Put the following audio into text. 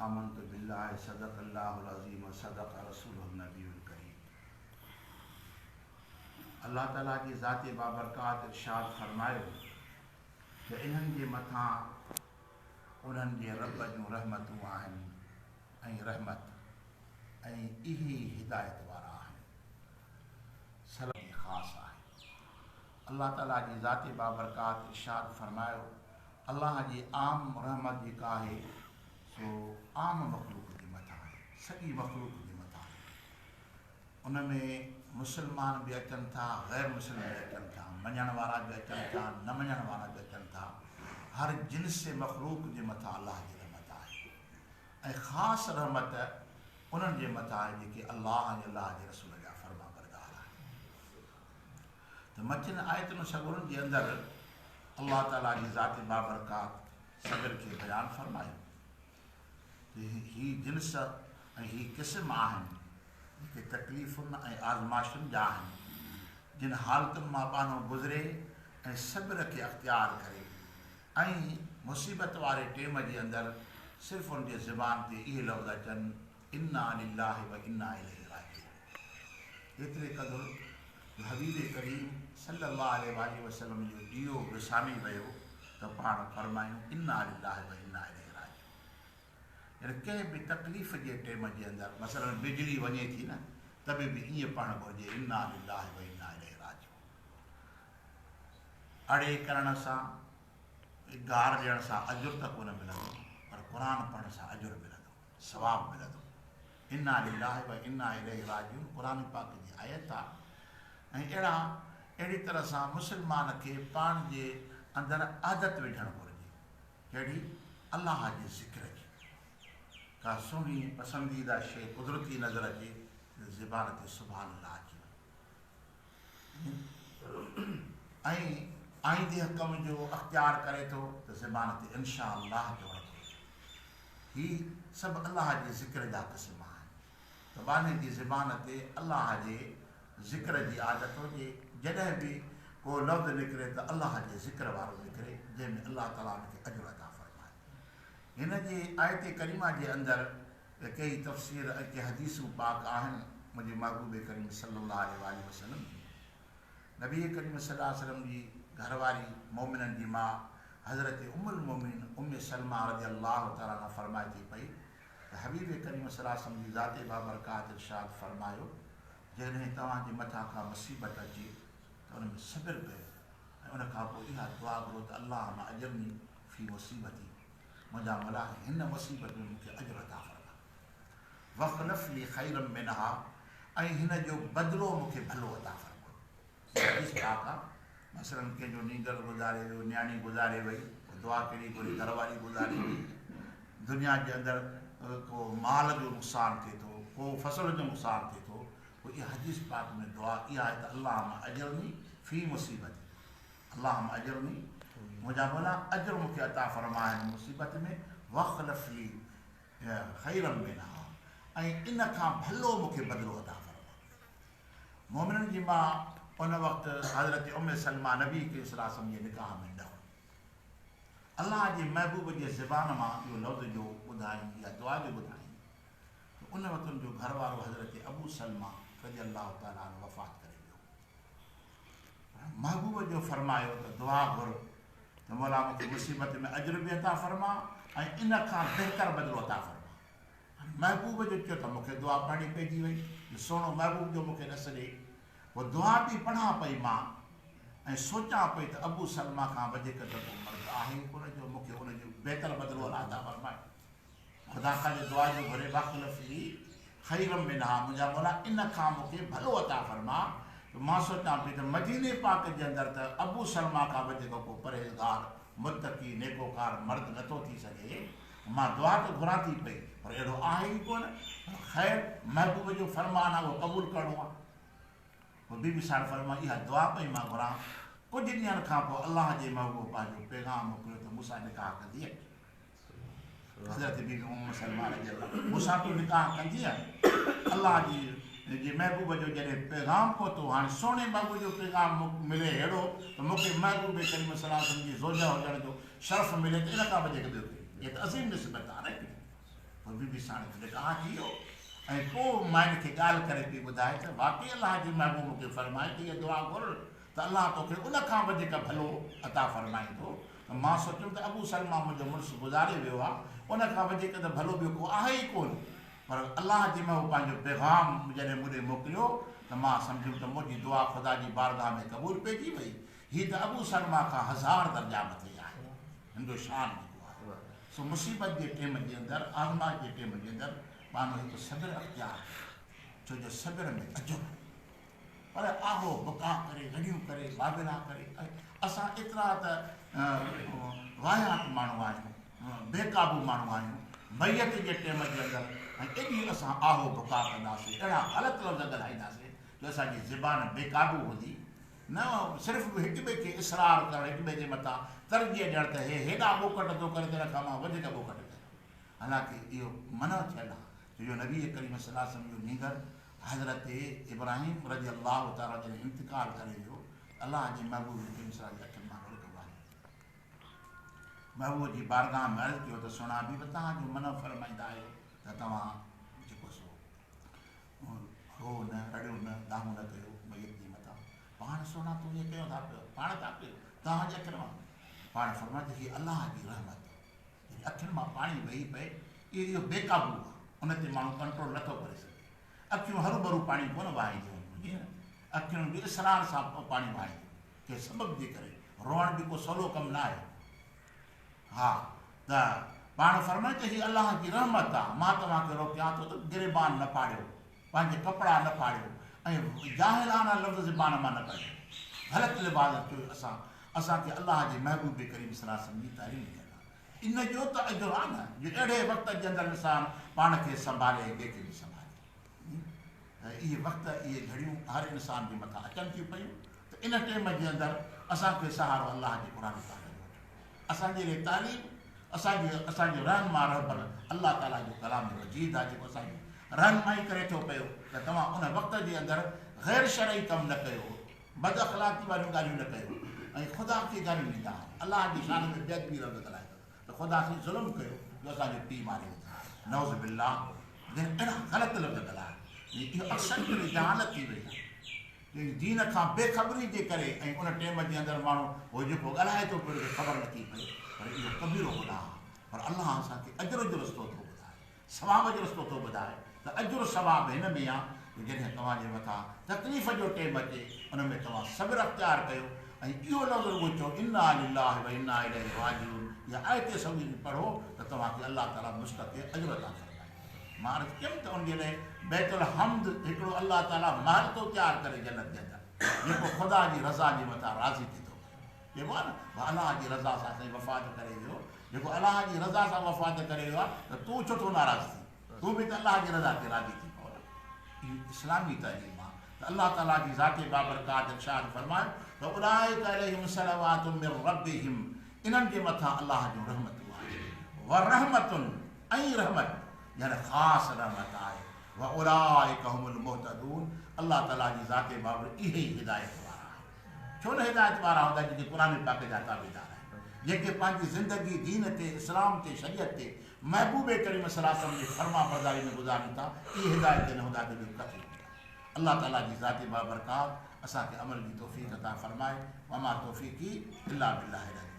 آمنت بالله صدق الله العظيم وصدق رسوله النبي الڪريم. الله تعالي جي ذات بابرڪات ارشاد فرمايو ته انهن جي مٿان انهن جي رب جون رحمتون آهن ۽ رحمت ۽ اهي ئي هدايت وارا آهن. سلام جي خاص آهي. الله تعالي جي ذات بابرڪات ارشاد فرمايو، الله جي عام رحمت جيڪا آهي سو عام مخلوق جي مٿان آهي، سڄي مخلوق جي مٿان آهي. ان ۾ مسلمان به اچن ٿا، غير مسلم به اچن ٿا، مڃڻ وارا به اچن ٿا، نه مڃڻ وارا به اچن ٿا. هر جنس مخلوق جي مٿان الله جي رحمت آهي ۽ خاص رحمت انهن جي مٿان آهي جيڪي الله ۽ الله جي رسول جا فرمانبردار آهن. ته مٿين آيتن سڳورن جي اندر الله تعاليٰ جي ذات بابرڪات صبر کي بيان فرمايو ته هي جنس ۽ هي قسم آهن جيڪي تڪليفن ۽ آزمائشن جا آهن، جن حالتن مان ٻانهو گذري ۽ صبر کي اختيار ڪري ۽ مصيبت واري ٽيم جي اندر صرف ان جي زبان تي اهي لفظ اچن، انا لله و انا اليه راجعون. ايتري قدر جو حبيب ڪريم صلي الله عليه واٰله وسلم جو ڏيئو وسامي ويو ته پاڻ فرمايون انا لله و انا اليه راجعون. يعني ڪنهن به تڪليف جي ٽيم جي اندر مثلا بجلي وڃي ٿي نه ته به ائين پڙهڻ گهرجي انا لله و انا اليه راجعون. اڙي ڪرڻ سان گار ڏيڻ سان اجر ته ڪونه ملندو پر قرآن پڙهڻ سان اجر ملندو، ثواب ملندو. انا لله و انا اليه راجعون قرآن پاڪ جي آيت آ ۽ اهڙا اهڙي طرح سان مسلمان کي پاڻ جي اندر عادت وجهڻ گهرجي. ڪهڙي؟ الله جي ذڪر جي. ڪا سهڻي پسنديده شيء قدرتي نظر اچي ته زبان تي سبحان الله اچي وڃي ۽ آئيندي ڪم جو اختيار ڪري ٿو ته زبان تي انشاء الله چوڻ گهرجي. هي سڀ الله جي ذڪر جا قسم آهن ته ٻانهي جي زبان تي الله جي ذڪر جي عادت هجي، جڏهن به ڪو لفظ نڪري ته الله جي ذڪر وارو نڪري، جنهن ۾ الله تعاليٰ ان کي اجر عطا فرمائي. هن جي آيت ڪريمه جي اندر ڪيئي تفسير ۽ ڪي حديثون پاڪ آهن منهنجي محبوب ڪريم صلي الله عليه واٰله وسلم جون. نبي ڪريم صلي الله عليه وسلم جي گهر واري مؤمنن جي ماء حضرت ام المؤمنين ام سلمه رضي الله تعالٰي عنها فرمائي ٿي پئي ته حبيب ڪريم صلي الله عليه وسلم جي ذات بابرڪات ارشاد فرمايو، جيڪڏهن توهان جي مٿان ڪا مصيبت اچي ته ان ۾ صبر ڪيو ۽ ان کان پوء اها دعا گهرو ته اللهم اجرني في مصيبتي منهنجا مولا هن مصيبت ۾ مون کي اجر عطا فرما واخلف لي خيرا منها ۽ هن جو بدلو مون کي ڀلو عطا فرما. هي حديث پاڪ آ. مثلا ڪنهن جو نينگر گذاري ويو، نياڻي گذاري وئي، پوء دعا ڪهڙي گهري، گهر واري گذاري وئي، دنيا جي اندر ڪو مال جو نقصان ٿئي ٿو، ڪو فصل جو نقصان ٿئي ٿو، پوء اها حديث پاڪ ۾ دعا اها آهي ته اللهم اجرني في مصيبتي، اللهم اجرني، منهنجا مولا اجر مون کي عطا فرماء هن مصيبت ۾، واخلف لي خيرا منها، ۽ ان کان ڀلو مون کي بدلو عطا فرماء. مؤمنن جي ماء ان وقت حضرت ام سلمه نبي ڪريم صلي الله عليه وسلم جي نڪاح ۾ نه هئي. الله جي محبوب جي زبان مان اهو لفظ جو ٻڌائين يا دعا جو ٻڌائين ته ان وقت ان جو گهر وارو حضرت ابو سلمه رضي الله تعالٰي عنه وفات ڪري ويو. محبوب جو فرمايو ته دعا گهر ته مولا مون کي مصيبت ۾ اجر به عطا فرما ۽ ان کان بهتر بدلو عطا فرما. هاڻي محبوب جو چيو ته مون کي دعا پڙهڻي پئجي وئي جو سهڻو محبوب جو مون کي ڏس ڏي. پوء دعا پئي پڙهان پئي مان ۽ سوچان پئي ته ابو سلمه کان وڌيڪ ته ڪو مرد آهي ئي ڪونه جو مون کي ان جو بهتر بدلو الله عطا فرمائي. خدا کان جو دعا جو گهري واخلف لي خيرا منها منهنجا مولا ان کان مون کي ڀلو عطا فرما ته مان سوچان پئي ته مديني پاڪ جي اندر ته ابو سلمه کان وڌيڪ ڪو پرهيزگار، متقي، نيڪوڪار مرد نٿو ٿي سگهي. مان دعا ته گهران ٿي پئي پر اهڙو آهي ئي ڪونه. پر خير محبوب جو فرمان آهي اهو قبول ڪرڻو آهي. پوء بي بي صاحب فرمايو اها دعا پئي مان گهران. ڪجهه ڏينهن کان پوء الله جي محبوب پنهنجو پيغام موڪليو ته مون سان نڪاح ڪندينء؟ حضرت بي بي ام سلمه رضي الله مون سان تون نڪاح ڪندينء؟ الله جي محبوب جو جڏهن پيغام پهتو، هاڻي سهڻي محبوب جو پيغام ملي اهڙو ته مون کي محبوب ڪريم صلي الله عليه وسلم جي زوجه هجڻ جو شرف ملي ته ان کان وڌيڪ ٻيو ڪهڙي؟ هيء ته عظيم نسبت آهي نه هڪڙي. پوء بي بي ساڻس نڪاح ٿي ويو ۽ پوء ماين کي ڳالهه ڪري پئي ٻڌائي ته واقعي الله جي محبوب مون کي فرمايو ته اها دعا گهر ته الله توکي ان کان وڌيڪ ڀلو عطا فرمائيندو ته مان سوچيم ته ابو سلمه منهنجو مڙس گذاري ويو آهي ان کان وڌيڪ ته ڀلو ٻيو ڪو آهي ئي ڪونه پر الله جي محبوب پنهنجو پيغام جڏهن مون ڏي موڪليو ته مان سمجهيم ته منهنجي دعا خدا جي بارگاهه ۾ قبول پئجي وئي هي ته ابو سلمه کان هزار درجا مٿي آهي هن جو شان جيڪو آهي سو مصيبت جي ٽيم جي اندر، آزمائش جي ٽيم جي اندر ٻانهو هڪ صبر اختيار ڪري، ڇو جو صبر ۾ اجر آهي. پر آهو بڪاء ڪري، رڙيون ڪري، واويلا ڪري ۽ اسان ايترا ته واهيات ماڻهو آهيون، بي قابو ماڻهو آهيون، ميت جي ٽيم جي اندر ۽ ايڏي اسان آهو بڪاء ڪنداسين، اهڙا غلط لفظ ڳالهائينداسين جو اسان جي زبان بي قابو هوندي. نه صرف هڪ ٻئي کي اصرار ڪرڻ، هڪ ٻئي جي مٿان ترجيح ڏيڻ ته هي هيڏا ٻوڪٽ ٿو ڪري ته ان کان مان وڌيڪ ٻوڪٽ ڪريان. حالانڪه اهو منع ٿيل آهي ڇو جو نبي ڪريم صلي الله عليه وسلم جو نينگر حضرت ابراهيم رضي الله تعالٰي عنه جڏهن انتقال ڪري ويو ته الله جي محبوب ڪريم صلي الله عليه وسلم جي اکين مان لڙڪ وهي پيا. محبوب جي بارگاهه ۾ عرض ڪيو ته سهڻا حبيب توهان جو منع فرمائيندا آهيو ته توهان جيڪو سو روئو نه، رڙيو نه، دانهون نه ڪيو ميت جي مٿان. پاڻ سهڻا تون ائين ڪيو ٿا پيو، پاڻ ٿا ڪيو، توهان جي اکين مان. پاڻ فرمايو ته هي الله جي رحمت آهي. جڏهن اکين مان پاڻي وهي پئي، اهو بي قابو آهي، ان تي ماڻهو ڪنٽرول نه ٿو ڪري سگهي. اکيون هروڀرو پاڻي ڪونه وهائينديون آهن، جيئن اکين به اصرار سان پاڻي وهائينديون، ڪنهن سبب جي ڪري. روئڻ به ڪو سولو ڪم نه آهي. ها ته پاڻ فرمايو ته هي الله جي رحمت آ، مان توهان کي روڪيان ٿو ته گريبان نه ڦاڙيو، پنهنجي ڪپڙا نه ڦاڙيو ۽ جاهلانه لفظ زبان مان نه ڪڍو. غلط لباس ڇو جو اسان اسان کي الله جي محبوب ڪريم صلي الله عليه وسلم جي تعليم ڏنل آ. ان جو ته اجر آ نه جو اهڙي وقت جي اندر انسان پاڻ کي سنڀالي ۽ ٻئي کي به سنڀالي. ته اهي وقت اهي گهڙيون هر انسان جي مٿان اچن ٿيون پيون ته ان ٽيم جي اندر اسان کي سهارو الله جي قرآن پاڪ جو وٺڻو آهي. اسان جي لاء تعليم اسان جي اسان جو رهنما رهبر الله تعاليٰ جو ڪلام مجيد آهي جيڪو اسان جي رهنمائي ڪري ٿو پيو ته توهان ان وقت جي اندر غير شرعي ڪم نه ڪيو، بد اخلاقي واريون ڳالهيون نه ڪيو ۽ خدا کي گاريون ڏيندا آهن. الله جي شان ۾ بي ادبي لفظ ڳالهائيندا ته خدا سين ظلم ڪيو جو اسان جو پيء ماري وڌو. نعوذ بالله جڏهن اهڙا غلط لفظ ڳالهائڻ اهو اڪثر ڪري جهالت ٿي وئي آهي. دين کان بي خبري جي ڪري ۽ ان ٽيم جي اندر ماڻهو هو جيڪو ڳالهائي ٿو پيو ان کي خبر نٿي پئي پر اهو ڪبيرو گناهه آهي پر الله اسان کي اجر جو رستو ٿو ٻڌائي ثواب جو رستو ٿو ٻڌائي ته اجر ثواب هن ۾ آهي جو جڏهن توهان جي مٿان تڪليف جو ٽيم اچي ان ۾ توهان صبر اختيار ڪيو ۽ اهو لفظ رڳو چئو انا لله و انا اليه راجعون اها آيت سڳوري پڙهو ته توهان کي الله تعالي مستحق اجر عطا فرمائيندو. مان عرض ڪيم ته ان جي لاء بيت الحمد هڪڙو الله تعاليٰ محل ٿو تيار ڪري جنت جي اندر جيڪو خدا جي رضا جي مٿان راضي ٿي ٿو پئي. چئبو آهي نه ڀاء الله جي رضا سان سائين وفات ڪري ويو جيڪو الله جي رضا سان وفات ڪري ويو آهي ته تون ڇو ٿو ناراض ٿين تون به ته الله جي رضا تي راضي ٿي پئو نه. اهو اسلامي تعليم آهي ته الله تعاليٰ جي ذات بابرڪات ارشاد فرمايو ته اولئڪ عليهم صلوات من ربهم انهن جي مٿان الله جون رحمتون آهن ورحمة ۽ رحمت يعني خاص رحمت آهي واولئک هم المهتدون الله تعالي جي ذات بابر اهي ئي هدايت وارا آهن ڇو نه هدايت وارا هوندا جيڪي قرآن پاڪ جا تابعدار آهن جيڪي پنهنجي زندگي دين تي اسلام تي شريعت تي محبوب ڪريم صلي الله عليه وسلم جي فرمانبرداري ۾ گذارين ٿا اهي هدايت تي نه هوندا ته ٻيو ڪٿي هوندا الله تعالي جي ذات بابرڪات اسان کي عمل جي توفيق عطا فرمائي وما توفيقي الا بالله العلي.